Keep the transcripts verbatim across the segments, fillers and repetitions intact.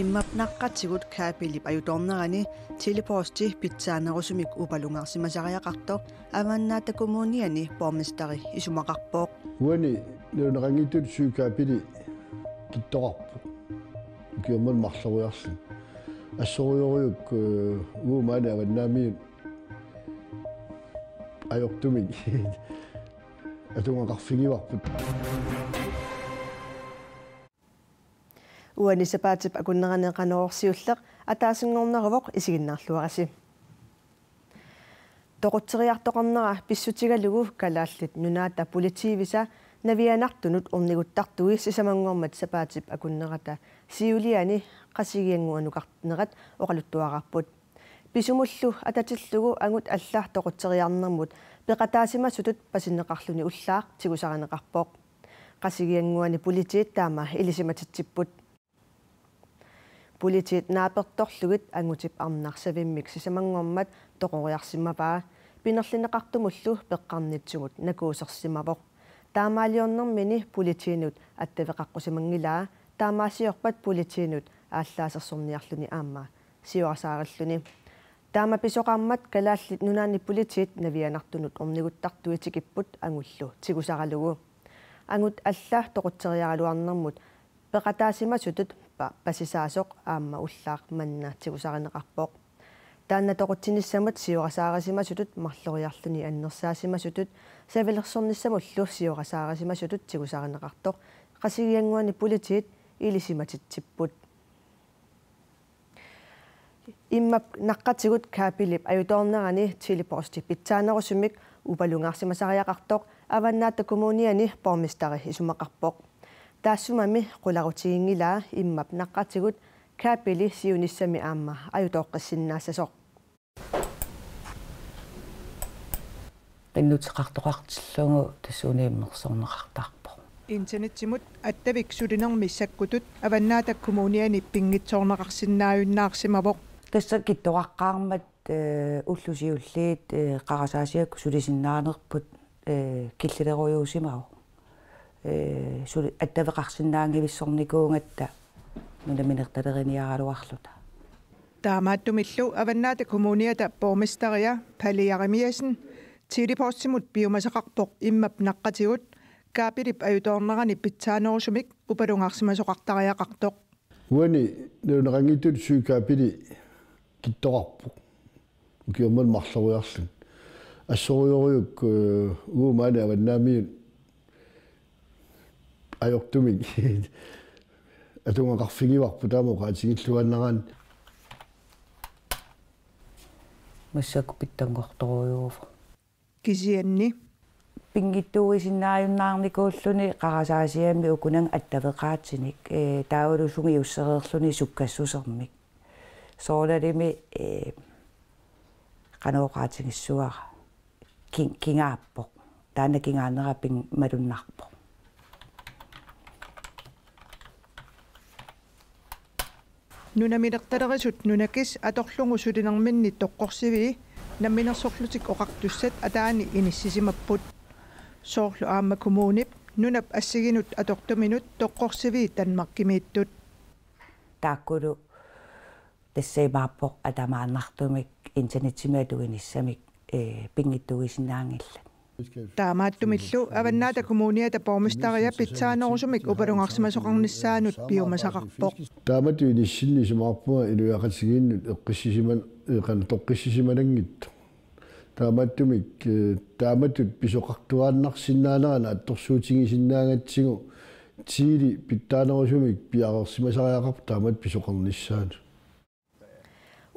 Immap naqqatigut kabelip ajutoornerani Tele-Posti pitsaanerusumik upalungaarsimasariaqartoq Avannaata Kommuniani borgmesteri isumaqarpoq. Uani nalunaqanngitsutut syv kabeli kittoqarpoq. Ukiormanna marloriarluni. Assorujorujuk, eh, uagut maani avannaamiut ajortumik atugaqarfigivarput. Uani sapaatip akunnerani Qanorooq siulleq ataasinngorneruvoq, isiginnaarluarisi. Toqutseriartoqarnera pissutigalugu Kalaallit Nunaata politiivisa navianartunut orniguttartui sisamanngormat sapaatip akunnerata siuliani Qasigiannguanukarnerat oqaluttuararput. Pisumullu atatillugu angut alla toqutseriarnermut peqataasimasutut pasinneqarluni ullaaq tigusarineqarpoq. Qasigiannguani politiit taama ilisimatitsipput. Politiit naapertorlugit angutip arnaq savimmik sisamanngormat toqoriarsimavaa, pinerlineqartumullu peqqarnitsumut nakuusersimavoq. Taamaaliornermini politiinut attaveqaqqusimanngilaa, taamaasiorpat politiinut aallaasersorniarluni aamma siorasaarilluni. Taama pisoqarmat Kalaallit Nunaanni politiit navianartunut orniguttartui tikipput angullu tigusaralugu. Angut alla toqutseriaraluarnermut peqataasimasutut pa-, pasisaasoq aamma ullaaq manna tigusarineqarpoq. Taanna toqutsinissamut siorasaarisimasutut marloriarluni annersaasimasutut savilersornissamullu siorasaarisimasutut tigusarineqartoq Qasigiannguani politiit ilisimatitsipput. Immap naqqatigut kabelip ajutoornerani Tele-Posti pitsaanerusumik upalungaarsimasariaqartoq Avannaata Kommuniani borgmesteri isumaqarpoq. Taassumami qularutiginngilaa immap naqqatigut kabeli siunissami aamma ajutooqqissinnaassasoq. Qinnuteqartoqartillugu tassuuna immersorneqartarpoq. Internetsimut attavik sulinermi sakkutut Avannaata Kommuniani pinngitsoorneqarsinnaajunnaarsimavoq. Tassa kittoqaqqaarmat, eh, ullut siulliit, eh, qarasaasiakkut sulisinnaanerput, eh, killilerujuusimavoq. Eh, suli-, attaveqarsinnaanngivissornikuugatta nunaminertaleriniaraluarluta. Taamaattumillu Avannaata Kommuniata borgmesteria Palle Jeremiassen Tele-Postimut piumasaqarpoq immap naqqatigut kabelip ajutoornerani pitsaanerusumik upalungaarsimasoqartariaqartoq. Uani nalunaqanngitsutut syv kabeli kittoqarpoq. Ukiormanna marloriarluni. Assorujorujuk, eh, uagut maani avannaamiut ajortumik atugaqarfigivarput, taama oqaatigilluinnaraanni. Massakkut pitsanngortorujuuvoq. Kisianni pinngitsuuisinnaajunnaarnikuulluni qarasaasiami ukunannga attaveqaatinik, eh, taavalu sungiussereerluni sukkassusermik. Soorunalimi, eh, qanoq oqaatigissavara. Ki-, kingaappoq. Taanna kingaanera pin-, malunnarpoq. Nunaminertalerisut NunaGIS atorlugu sulinerminni toqqorsivii Namminersorlutik Oqartussat ataani inissisimapput. Soorlu aamma kommunip nunap assigiinut atortuminut toqqorsivii Danmarkimiittut. Taakkulu tassa imaappoq atamaannartumik internetsimik atuinissamik, eh, pinngitsuuisinnaanngillat. Taamaattumillu Avannaata Kommuniata borgmesteria pitsaanerusumik upalungaarsimasoqarnissaanut piumasaqarpoq. Taamatut inissinni isumaqarpunga inuiaqatigiinnut eqqissisiman-, eh, qanoq toqqissisimananngitsoq. Taamaattumik, eh, taamatut pisoqartuaannarsinnaanera naatsorsuutigisinnaagatsigu Tele pitsaanerusumik piareersimasariaqarpoq taamatut pisoqarnissaanut.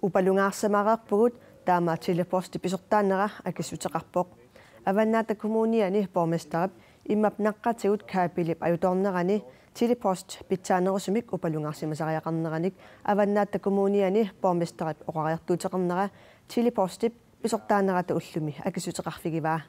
Upalungaarsimareerpugut taama Tele-Posti pisortaanera akissuteqarpoq. Avannaata Kommuniani borgmesterip immap naqqatigut kabelip ajutoornerani Tele-Post pitsaanerusumik upalungaarsimasariaqarneranik Avannaata Kommuniani borgmesterip oqariartuuteqarnera Tele-Postip pisortaanerata ullumi akissuteqarfigivaa.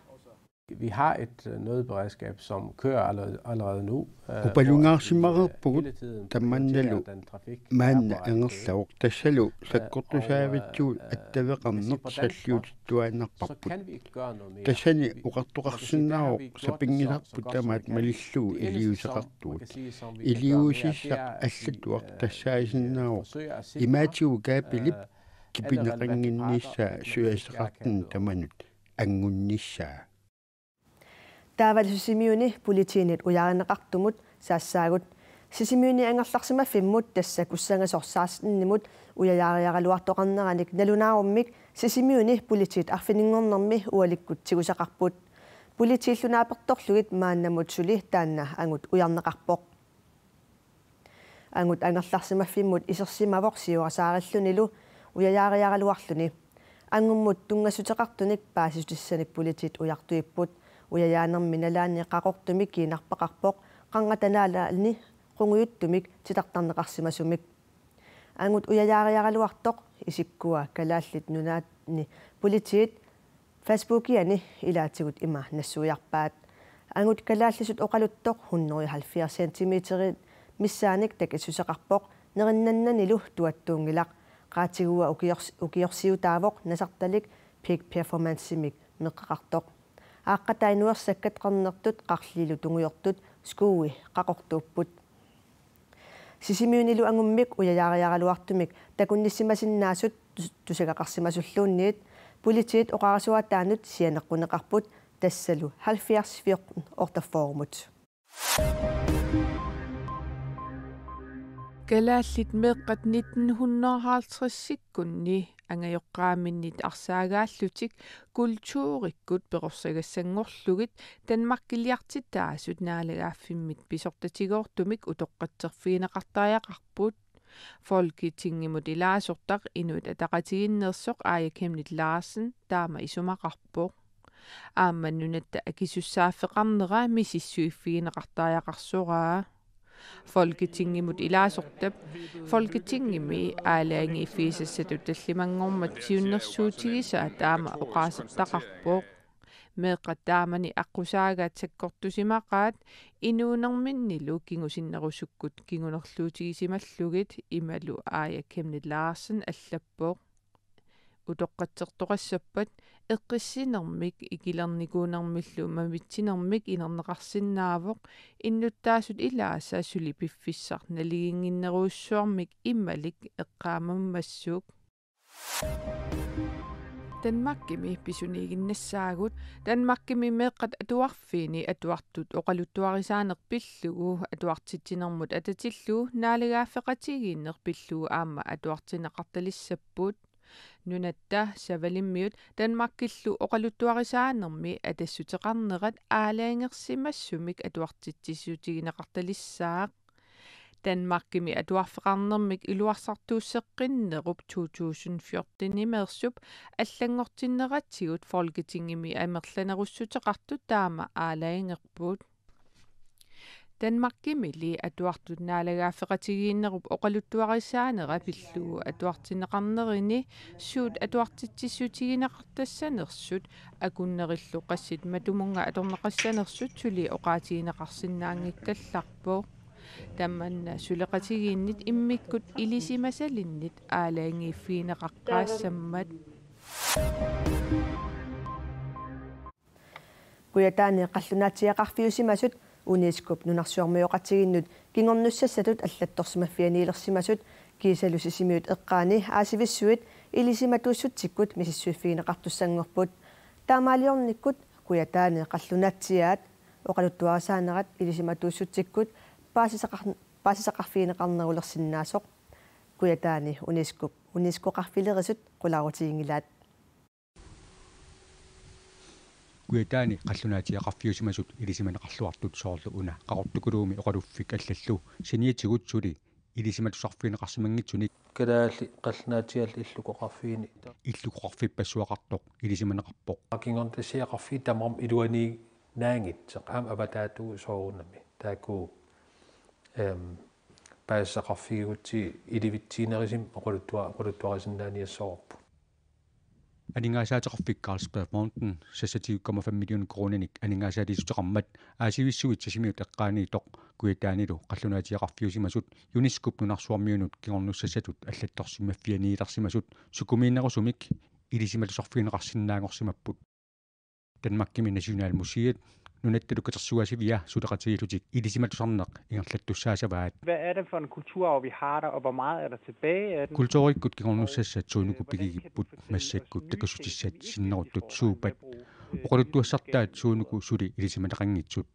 Vi har et øh, nødberedskab, som kører allerede, allerede nu. Øh, hvor at vi, øh, Upalungaarsimareerpugut hele tiden tamannalu prioriterer den trafik, der er på maanna vej. Angerlavoq, tassalu Øh, og, sakkortusaavitsugut øh, attaveqarneq hvis vi på den front, salliutittuaannarparput. Så kan vi ikke gøre noget mere. Tassani vi, man kan sige, der har vi oqartoqarsinnaavoq gjort det så, så sapinngisarput tamaat malillugu iliuuseqartugut. Det eneste, som man kan sige, som vi kan gøre mere, det er, at vi, øh, vi, øh, forsøger at sikre, øh, alle relevante parter, og det er, at vi gerne kan, øh, Taavalu Sisimiuni politiinit ujaarineqartumut saassaagut. Sisimiuni angerlarsimaffimmut tassa kussangasoq sekstenimut ujajaariaraluartoqarneranik nalunaarummik Sisimiuni politiit arfininngornermi ualikkut tigusaqarput. Politiillu naapertorlugit maannamut suli taanna angut ujarneqarpoq. Angut angerlarsimaffimmut isersimavoq siorasaarillunilu ujajaariaraluarluni. Angummut tunngassuteqartunik paasissutissanik politiit ujartuipput. Ujajaanermi nalaani qaqortumik kiinarpaqarpoq, qangatanaalaani qungujuttumik titartarneqarsimasumik. Angut ujajaariaraluartoq isikkua Kalaallit Nunaanni politiit Facebookiani ilaatigut ima nassuiarpaat: Angut kalaallisut oqaluttoq hundrede og halvfjerds centimeterit missaanik takissuseqarpoq, nerinnannanilu tuattuunngilaq. Qaatigua ukiors-, ukiorsiutaavoq nasartalik peak performancemik meeqqaqartoq. Aaqqatai nuersakkat qernertut qarliilu tungujortut skuui qaqortuupput. Sisimiunilu angummik ujajaariaraluartumik takunnissimasinnaasut tus-, tusagaqarsimasulluunniit politiit oqarasuaataannut sianeqquneqarput, tassalu halvfjerds fjorten otteogfyrremut. Kalaallit meeqqat nitten hundrede og halvtredsikkunni angajoqqaaminnit arsaagaallutik kulturikkut perorsagassanngorlugit Danmarkiliartitaasut naalagaaffimmit pisortatigoortumik utoqqatserfigineqartariaqarput. Folketingimut ilaasortaq Inuit Ataqatigiinneersoq Aaja Chemnitz Larsen taama isumaqarpoq. Aamma nunatta akisussaaffeqarnera misissuiffigineqartariaqarsoraa. Folketingimut ilaasortap Folketingimi aalajangiiffigisassatut tallimanngormat siunnersuutigisaa taama oqaasertaqarpoq. Meeqqat taamani aqqusaagaat sakkortusimaqaat inuunerminnilu kingusinnerusukkut kingunerluutigisimallugit, imalu Aaja Chemnitz Larsen allappoq. Utoqqatsertoqassappat eqqissinermik ikilernikuunermillu mamitsinermik inerneqarsinnaavoq, innuttaasut ilaasa suli piffissaq naligiinnginnerujussuarmik imalik eqqaamammassuk. Danmarkimi pisuniiginnassaagut. Danmarkimi meeqqat atuarfiini atuartut oqaluttuarisaaneq pillugu atuartitsinermut atatillugu naalagaaffeqatigiinneq pillugu aamma atuartinneqartalissapput. Nunatta Savalimmiut Danmarkillu oqaluttuarisaanermi atassuteqarnerat aalajangersimassumik atuartitsissutigineqartalissaaq. Danmarkimi atuarfeqarnermik iluarsartuusseqqinnerup to tusind fjorten-imeersup allanngortinneratigut Folketingimi amerlanerussuteqartut taama aalajangerput. Danmarkimili atuartut naalagaaffeqatigiinnerup oqaluttuarisaanera pillugu atuartinneqarnerini suut atuartitsissutigineqartassanersut akunnerillu qassit matumunnga atorneqassanersut suli oqaatigineqarsinnaanngikkallarpoq. Tamanna suleqatigiinnit immikkut ilisimasalinnit aalajangiiffigineqaqqaassammat. Kujataani qallunaatsiaqarfiusimasut UNESCO-p nunarsuarmioqatigiinnut kingornussassatut allattorsimaffianiilersimasut kiisalu Sisimiut eqqaani Aasivissuit ilisimatuussutsikkut misissuiffigineqartussanngorput. Taamaaliornikkut Kujataani qallunaatsiaat oqaluttuarisaanerat ilisimatuussutsikkut paasisaqar-, paasisaqarfigineqarnerulersinnaasoq. Kujataani UNESCO-p UNESCO-qarfilerisut qularutiginngilaat. Kujataani qallunaatsiaqarfiusimasut ilisimaneqarluartut soorlu una Qaqortukuluumi oqaluffik allallu saniatigut suli ilisimatusarfigineqarsimanngitsunik. Kalaallit qallunaatsiaallu illukoqarfiini. Illukoqarfippassuaqartoq ilisimaneqarpoq. Kingornutassiaqarfiit tamarmik iluaniinnaanngitsoq aamma avataatigut soorunami. Taakku, ehm, paasisaqarfigigutsigit ilivitsiinerusumik oqaluttua-, oqaluttuarisinnaaniassavarput. Aningaasaateqarfik Carlsbergfondet seksogtyve komma fem millioner koruuninik aningaasaaliissuteqarmat Aasivissuit Sisimiut eqqaaniittoq Kujataanilu qallunaatsiaqarfiusimasut UNESCO-p nunarsuarmiunut kingornussassatut allattorsimmaffianiilersimasut sukumiinnerusumik ilisimatusarfigineqarsinnaanngorsimapput. Danmarkimi Nationalmuseet Nunattalu katersugaasivia suleqatigiillutik ilisimatusarneq ingerlattussaassavaat. Hvad er det for en kulturarv, vi har der, og hvor meget er der tilbage af den? Kulturikkut kingornussassat suunuku pigigipput massakkut takussutissat sinneruttut suuppat oqaluttuassartaat suunuku suli ilisimataqanngitsut.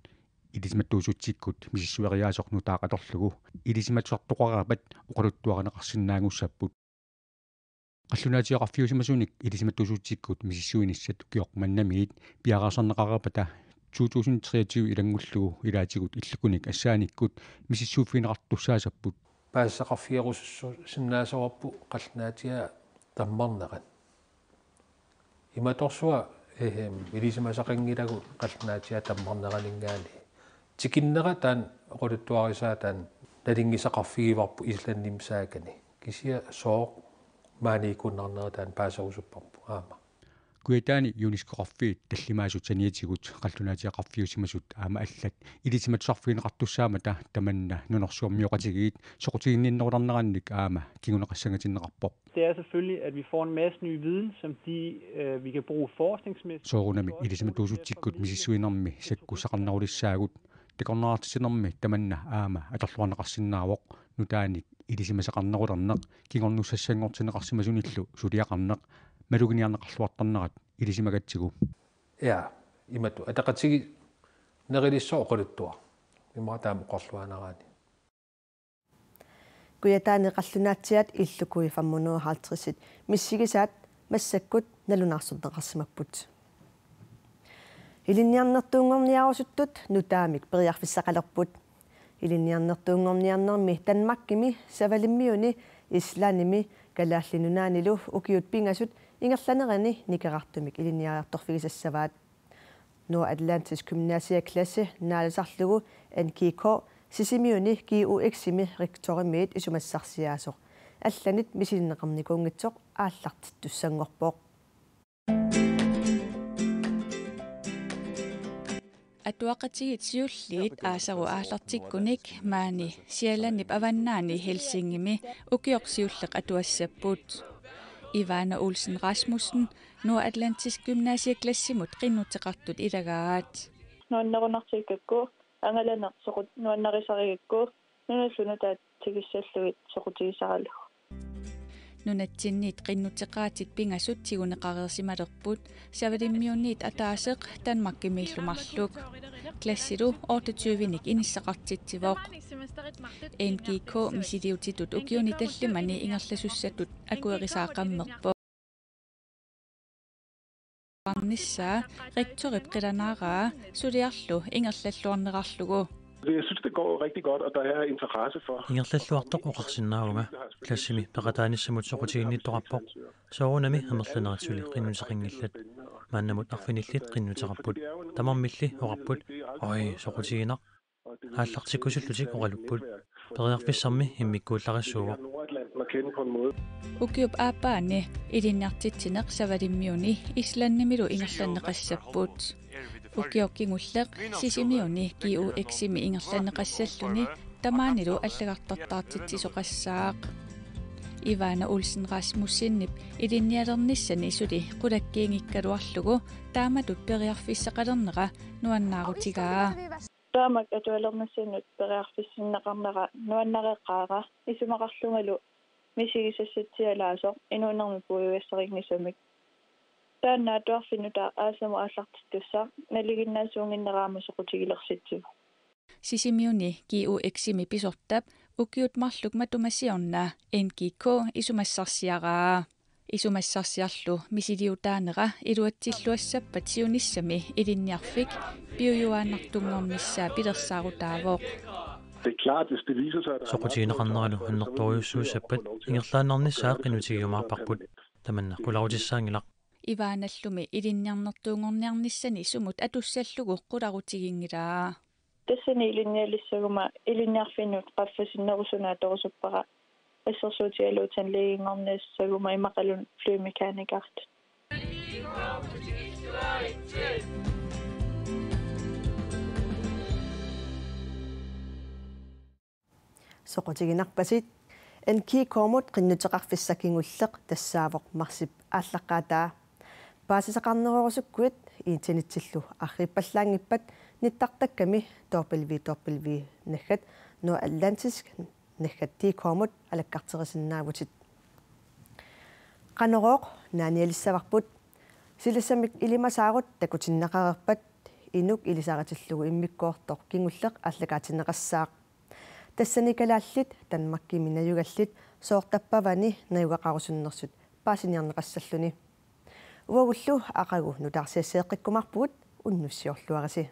Ilisimatuusutsikkut misissueriaasoq nutaaq atorlugu ilisimatusartoqareerpat oqaluttuarineqarsinnaanngussapput. Qallunaatsiaqarfiusimasunik ilisimatuusutsikkut misissuinissat ukioq mannamiit piareersarneqareerpata to tusind treogtyve ilanngullugu ilaatigut illukunik assaanikkut misissuiffigineqartussaassapput. Paasisaqarfigerusussinnaassavarput qallunaatsiaat tammarnerat. Imatorsuaq, ehm, ilisimasaqanngilagut qallunaatsiaat tammarneraninngaanniit. Tikinnera taanna oqaluttuarisaa taanna nalingisaqarfigivarput Islandimi saakani. Kisianni sooq maaniikkunnarnera taanna paaserusupparput aamma. Kujataani UNESCO-qarfiit tallimaasut saniatigut qallunaatsiaqarfiusimasut aamma allat ilisimatusarfigineqartussaammata tamanna nunarsuarmioqatigiit soqutiginninnerulernerannik aamma kinguneqassangatinneqarpoq. Det er selvfølgelig, at vi får en masse ny viden, som de, øh, vi kan bruge forskningsmæssigt. Soorunami ilisimatuusutsikkut misissuinermi sakkussaqarnerulissaagut takornariartitsinermi tamanna aamma atorluarneqarsinnaavoq nutaanik ilisimasaqarnerulerneq kingornussassanngortinneqarsimasunillu suliaqarneq maluginiarneqarluartarnerat ilisimagatsigu. Ja, imatut ataqatigiinnerulissooq oqaluttuaq. Immaqa taama oqarluaannaraanni. Kujataani qallunaatsiaat illukui femhundrede og halvtreds missigisaat massakkut nalunaarsorneqarsimapput. Ilinniarnertuunngorniarusuttut nutaamik periarfissaqalerput. Ilinniarnertuunngorniarnermi Danmarkimi, Savalimmiuni, Islandimi, Kalaallit Nunaannilu ukiut pingasut ingerlaneranni nikerartumik ilinniariartorfigisassavaat. Nordatlantisk Gymnasieklassi naalisarlugu N G K Sisimiuni G U X-imi rektorimiit isumassarsiaasoq allanit misilinneqarnikuunngitsoq aallartittussanngorpoq. Atuaqatigiit siulliit aasaru aallartikkunik maani Sjællandip avannaani Helsingimi ukioq siulleq atuassapput. Ivana Olsen Rasmussen Nordatlantisk Gymnasieklassimut qinnuteqartut ilagaat. Nuannerunartikkakku, angalaneq soqut nuannarisarigakku, nunallu nutaat tikissallugit soqutigisaralugu. Nunatsinniit qinnuteqaatit pingasut tiguneqareersimalerput, Savalimmiuniit ataaseq Danmarkimiillu marluk. Klassilu otteogtyvenik inissaqartitsivoq. N G K misiliutitut ukiuni tallimani ingerlasussatut akuerisaaqammerpoq. Arnissaa rektorip qilanaaraa suliarlu ingerlalluarnerarlugu. Jeg synes, det går rigtig godt, og der er interesse for. Ingerlalluartoq oqarsinnaavunga, klassimi peqataanissamut soqutiginnittoqarpoq. Soorunami amerlanerit suli qinnuteqanngillat. Maannamut arfinillit qinnuteqarput. Tamarmilli oqarput: Oj, soqutiginaq. Aallartikkusullutik oqalupput: Periarfissarmi immikkuullarissuuvoq. Ukiup aappaani ilinniartitsineq Savalimmiuni Islandimilu ingerlanneqassapput. Ukioq kingulleq Sisimiuni G U X-imi ingerlanneqassalluni tamaanilu allagartartaartitsisoqassaaq. Ivana Olsen Rasmussenip ilinnialernissani suli qulakkiinngikkaluarlugu taamatut periarfissaqalernera nuannaarutigaa. Taamak atualernissannut periarfissinneqarnera nuannareqaara, isumaqarlungalu misigisassatsialaasoq inuunermi puigugassarinngisamik. Taanna atuarfik nutaaq aasamut aallartittussaq nalinginnaasuunnginnera aamma soqutigilersitsivoq. Sisimiuni G U X-imi pisortap ukiut marluk matuma siorna N G K isumassarsiaraa. Isumassarsiarlu misiliutaanera iluatsilluassappat siunissami ilinniarfik piujuaannartunngornissaa pilersaarutaavoq. Det er klart, hvis det viser sig, at der er soqutigineqarneralu annertoorujussuussappat ingerlaannarnissaa qinnutigiumaarparput. Tamanna qularutissaanngilaq. Ivanallumi ilinniarnertuunngorniarnissani sumut atussallugu qularutiginngilaa. Tassani ilinnialissaguma ilinniarfinnut qaffasinnerusunut atorusuppara, assersuutigalugu tandlægenngorniassaguma immaqaluunniit flymekanikertut. Soqutiginarpatit. N G K-mut qinnuteqarfissaq kingulleq tassaavoq marsip aallaqqaataa. Paasisaqarnerorusukkuit internetsillu arriippallaanngippat nittartakkami W W W naggat nordatlantisk naggat D K-mut alakkarterisinnaavutit. Qanorooq naanialissavarput. Silassamik ilimasaarut takutinneqareerpat inuk ilisaritillugu immikkoortoq kingulleq aallakaatinneqassaaq. Tassani kalaallit Danmarkimi najugallit soorlu tappavani najugaqarusunnersut paasiniarneqassalluni. Uagullu aqagu nutaarsiassiaqqikkumaarpugut, unnussiorluarisi.